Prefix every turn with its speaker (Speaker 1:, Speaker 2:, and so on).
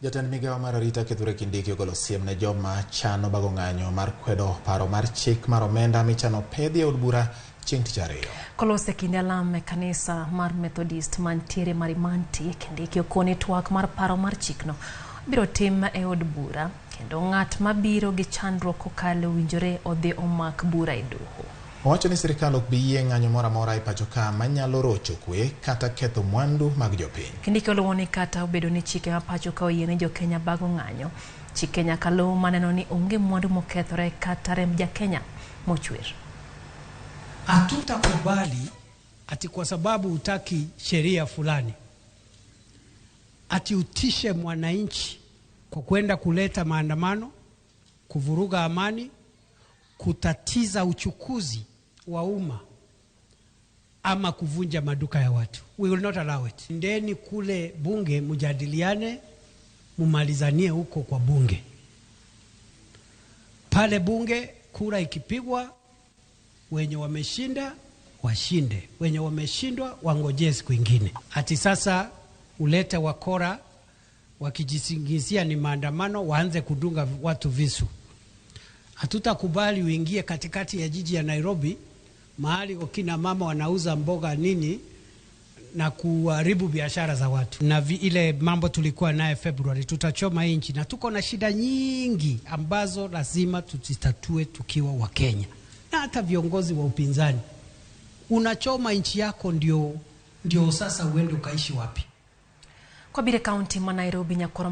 Speaker 1: Jatend migao mar arita Kithure Kindiki ogolo siem ne joma chano bago ng'anyo mar kwedo paro mar chik mar omenda michano pedhi e od bura chieng' tich ariyo.
Speaker 2: Kolose e kinde alam e kanisa mar Methodist mantiere Marimanti, Kindiki okone twak mar paro mar chikno biro tim e od bura kendo ng'at mabiro gi chandruok kokalo owinjore odhi omak bura e doho.
Speaker 1: Owacho ni sirikal ok bi yie ng'anyo moro amora e pacho ka manyalo rocho kwe kata ketho mwandu mag jopiny.
Speaker 2: Kindiki oluwo ni kata obedo ni chike ma pacho ka oyie ne jokenya bago ng'anyo, chike nyaka luw maneno ni onge mwandu mokethore kata remb jakenya mochwer.
Speaker 3: Hatutakubali ati kwa sababu hutaki sheria fulani ati utishe mwananchi kwa kwenda kuleta maandamano, kuvuruga amani, kutatiza uchukuzi wa umma ama kuvunja maduka ya watu. We will not allow it. Ndeni kule bunge mujadiliane, mumalizanie huko kwa bunge. Pale bunge kura ikipigwa, wenye wameshinda washinde, wenye wameshindwa wangojee siku ingine. Ati sasa ulete wakora wakijisingizia ni maandamano, waanze kudunga watu visu. Hatutakubali uingie katikati ya jiji ya Nairobi, mahali wakina mama wanauza mboga nini na kuharibu biashara za watu na ile mambo tulikuwa naye Februari, tutachoma nchi na tuko na shida nyingi ambazo lazima tuzitatue tukiwa Wakenya na hata viongozi wa upinzani. Unachoma nchi yako ndio sasa uende ukaishi wapi?
Speaker 2: Kwabire kaunti ma Nairobi nyakwar.